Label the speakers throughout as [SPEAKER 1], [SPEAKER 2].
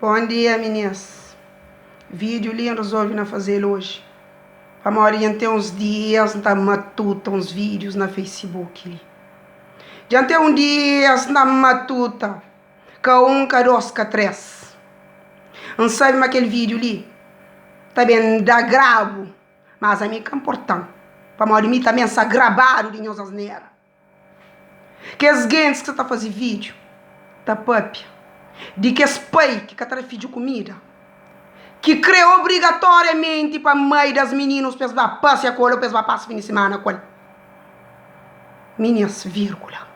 [SPEAKER 1] Bom dia minis, vídeo li N resolve na fazel oji pamodi dja N ten uns dias N ta matuta uns vídeos na facebook li dja N ten un dias N ta matuta ka un ka dos ka tres N sabe ma kel vídeo li ta ben da grabu mas ami ka nportan pamodi mi tanbe N sta grabadu di nhos asnera. Kes gentis ki sa ta faze vídiu ta pâpia di kes pai ki ka ta da fidju kumida, ki krê obrigatoriamenti pa mai das mininus pa es ba pâsia ku el ô pa es ba pasa fin di simana ku el. Minis, vírgula.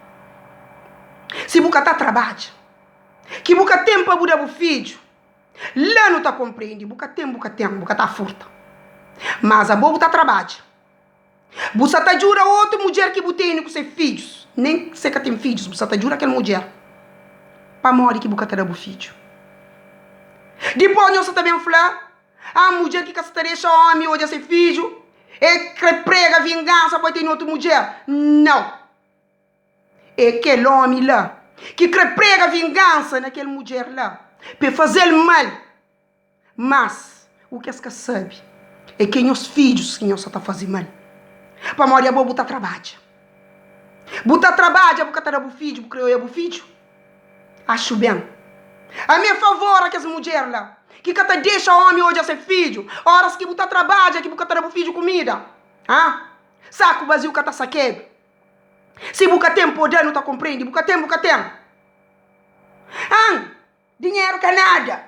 [SPEAKER 1] Si bu ka ta trabadja, ki bu ka ten pa bu da bu fidju, la nu ta konprende, bu ka ten, bu ka ten, bu ka ta furta. Mas abo bu ta trabadja. Bu sa ta djuda otu mudjer ki bu tene ku se fidjus, nen se ka ten fidjus, bu sa ta djuda kel mudjer. Pamodi ki bu ka ta da bu fidju? Dipôs nhos sa ta ben fla, Ah, mudjer ki ka sa ta dexa ómi odja se fidju, el krê prega vingansa pa el tene otu mudjer. Nau! É kel ómi la ki krê prega vingansa na kel mudjer la, pa el faze-l mal. Mas, u ki es ka sabe é ki é nhos fidjus ki nhos sa ta faze mal. Pamodi abo bu ta trabadja. Bu ta trabadja, bu ka ta da bu fidju, bu kre oia bu fidju? Axu ben. Ami é favor a kes mudjer la ki ka ta dexa omi odja se fidju oras ki bu ta trabadja ki bu ka ta da bu fidju kumida. Ha? Saku baziu ka ta sakedu. Si bu ka ten po da, nu ta konprende. Bu ka ten, bu ka ten. Han! Dinheru ka nada.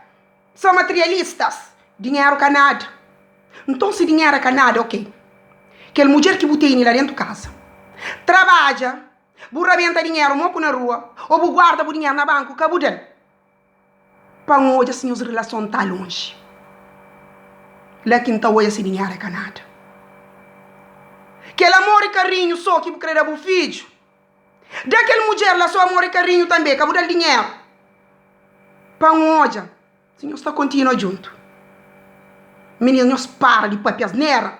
[SPEAKER 1] São materialistas. Dinheru ka nada. Nton si dinheru é ka nada, ok. Kel mudjer ki bu tene la dentu kaza, trabadja, bu rabenta dinheru moku na rua, ô bu guarda bu dinheru na banku, ka bu da-l. Pa N odja si nhos rilason ta lonji. La ki N ta odja si dinheru é ka nada. Kel amor i karinhu so ki bu kre da bu fidju. Da kel mudjer la so amor i karinhu tanbe, ka bu da-l dinheru. Pa N odja si nhos ta kontinua djuntu. Mininu, nhos para di papia asnera.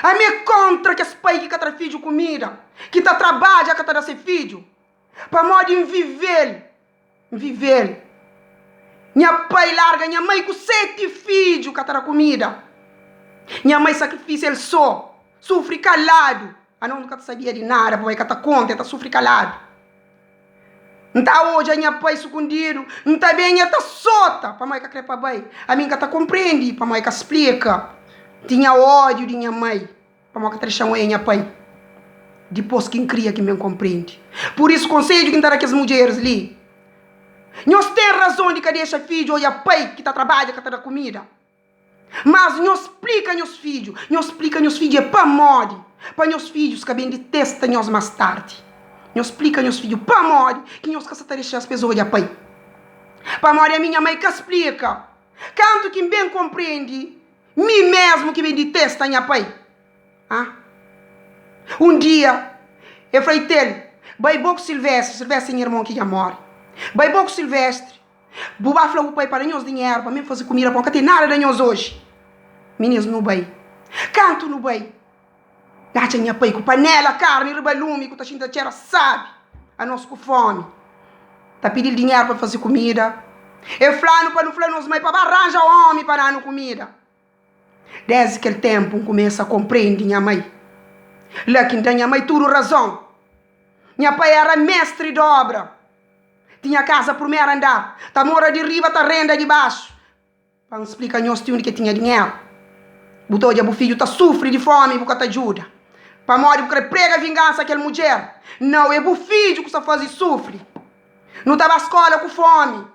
[SPEAKER 1] Ami é kóntra kes pai ki ka tra fidju kumida, ki ta trabadja ka ta da se fidju, pamodi N vive-l. N vive-l. Nha pai larga nha mai ku seti fidju ka ta da kumida. Nha mai sakrifisia el so, sufri kaladu. Anos nu ka ta sabia di nada pabia el ka ta konta, el ta sufri kaladu. N ta odja nha pai sukundidu, N ta ben el ta sota pamodi el ka kre pa bai. Ami N ka ta konprendi pamodi el ka splika. N tinha ódiu di nha mai. Pamodi ka ta dexa-m oia nha pai dipôs ki N kria ki N ben konprende. Pur isu, konsedju ki N ta da kes mudjeris li, Nhos ten razon di ka dexa fidju oia pai ki ta trabadja ka ta da kumida. Mas nhos splika nhos fidju, nhos splika nhos fidju é pamodi, pa nhos fidjus ka ben ditesta nhos más tardi. Nhos splika nhos fidju pamodi ki nhos ka sa ta dexa-s pa es odia pai. Pamodi ami nha mai ka splika. Kantu ki N ben konprende, Mi mesmu ki ben ditesta nha pai. Ah. Un dia, e fla Itel, Bai bo ku Silvestri, Silvestri é nha irmon ki dja móre. Bai bo ku Silvestri, bu ba fla bu pai pa da nhos dinheru pa mi faze kumida, pa N ka ten nada da nhos oji. Minis, nu bai. Kantu nu bai, N atxa nha pai ku panela karni riba lumi ku ta xinti ta txera sabi. Anos ku fomi, ta pidi-l dinheru pa faze kumida. El fla-nu pa nu fla nos mai pa ba ranja omi pa da-nu kumida. Desdi kel tenpu N kumesa konprende nha mai. La ki N da nha mai tudu razon. Nha pai era mestri d'obra. Tinha kaza prumeru andar, ta mora di riba ta renda di baxu. Pa N splika nhos ti undi ke tinha dinheru. Bu ta odja bu fidju ta sufri di fomi bu ka ta djuda. Pamodi bu kre prega vingansa kel mudjer. Nau, e bu fidju ku sta faze sufri. Nu ta ba skola ku fomi.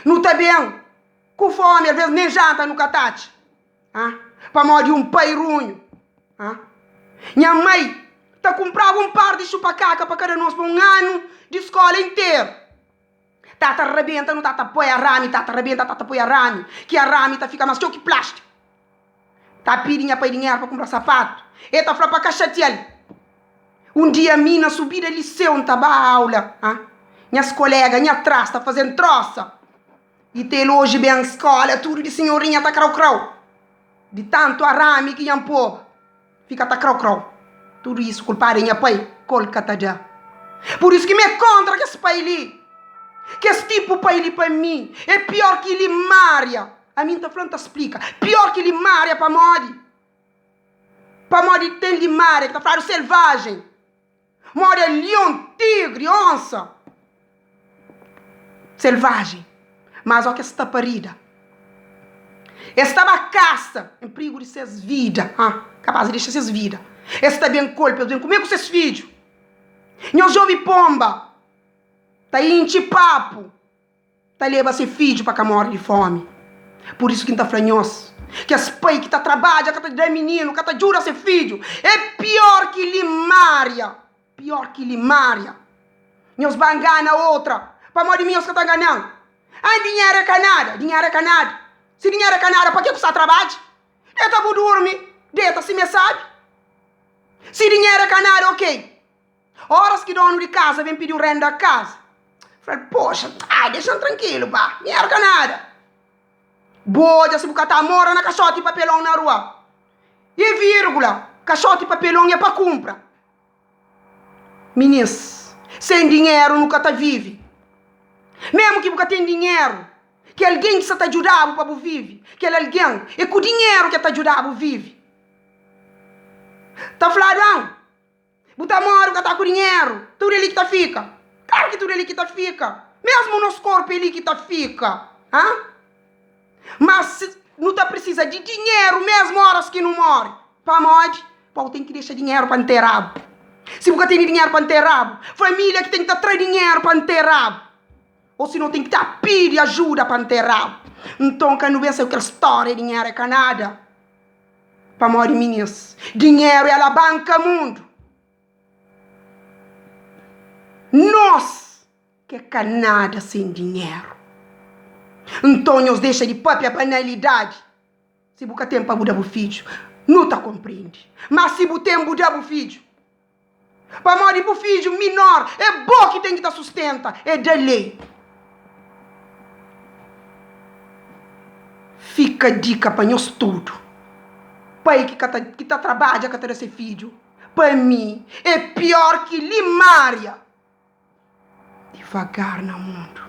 [SPEAKER 1] Nu ta ben ku fomi, alves nen janta nu ka ta atxa. Ha? Pamodi un pai runhu. Ha? Nha mai ta kunpraba un par di xupakaka pa kada nos pa un anu di skola interu. Ta ta rabenta nu ta ta poi arami ta ta rabenta ta ta poi arami ki arami ta fika mas txeu ki plástiku ta pidi nha pai dinheru pa kunpra sapatu e ta fla pa ka xatial un dia mi na subida liseu n ta ba aula ha nhas kolega nha tras ta fazen trosa i te el oji ben skola tudu di sinhorinha ta krau krau di tantu arami ki nha poba. Fika ta krau-krau. Tudu isu kulpadu é nha pai, kol ka ta da. Pur isu ki mi é kontra kes pai li. Kes tipu pai li pa mi é pior ki limária. Ami N ta fla, N ta splika. Pior ki limária pamodi? Pamodi ten limária ki ta fladu selvajen. Moda lion, tigri, onsa. Selvajen. Mas ó kes ta parida. Es ta ba kasa en prigu di ses vida. Ha, kapaz di dexa ses vida. Es ta ben kol pa es ben kume ku ses fidju. Nhos djobe ponba ta intxi papu. Ta leba se fidju pa ka móre di fómi. Pur isu ki N ta fla nhos, kes pai ki ta trabadja ka ta da mininu, ka ta djuda se fidju, é piór ki limária, piór ki limária. Nhos ba ngana otra, pamodi mi nhos ka ta ngana-m. An dinheru é ka nada, dinheru é ka nada. Si dinheru é ka nada, pa ke ku sta trabadja? Deta bu durmi, deta sima é sabi. Si dinheru é ka nada, ok. Óras ki dónu di kaza ben pidi-u renda kaza, fla-l, Poxa, ai, dexa-m trankilu, pa, dinheru ka nada. Bu odja si bu ka ta mora na kaxóti papelon na rua. I vírgula, kaxóti papelon é pa kunpra. Minis, sen dinheru nu ka ta vive. Mésmu ki bu ka ten dinheru, kel algen ki sta ta djuda-bu pa bu vive, kel algen é ku dinheru ki el ta djuda-bu vive. Ta fladu, An. Bu ta móre, bu ka ta ku dinheru, tudu é li ki ta fika. Klaru ki tudu é li ki ta fika. Mésmu nos korpu é li ki ta fika. Ha? Má si nu ta prisiza di dinheru mésmu óras ki nu móre. Pamodi? Pa bu ten ki dexa dinheru pa ntera-bu. Si bu ka tene dinheru pa ntera-bu, família ki ten ki ta tra dinheru pa ntera-bu. Ô si no ten ki ta pidi ajuda pa ntera-bu. Nton, ka nu ben sai ku kel stória dinheru é ka nada. Pamodi minis, dinheru é alabanka mundu. Nos ki é ka nada sen dinheru. Nton nhos dexa di papia banalidadi. Si bu ka ten pa bu da bu fidju, nu ta konprende. Má si bu ten, bu da bu fidju. Pamodi bu fidju minor é bo ki ten ki ta sustenta, é da lei. Fika dika pa nhos tudu. Pai ki ka ta ki ta trabadja ka ta da se fidju, pa mi é pior ki limária. Divagar na mundu.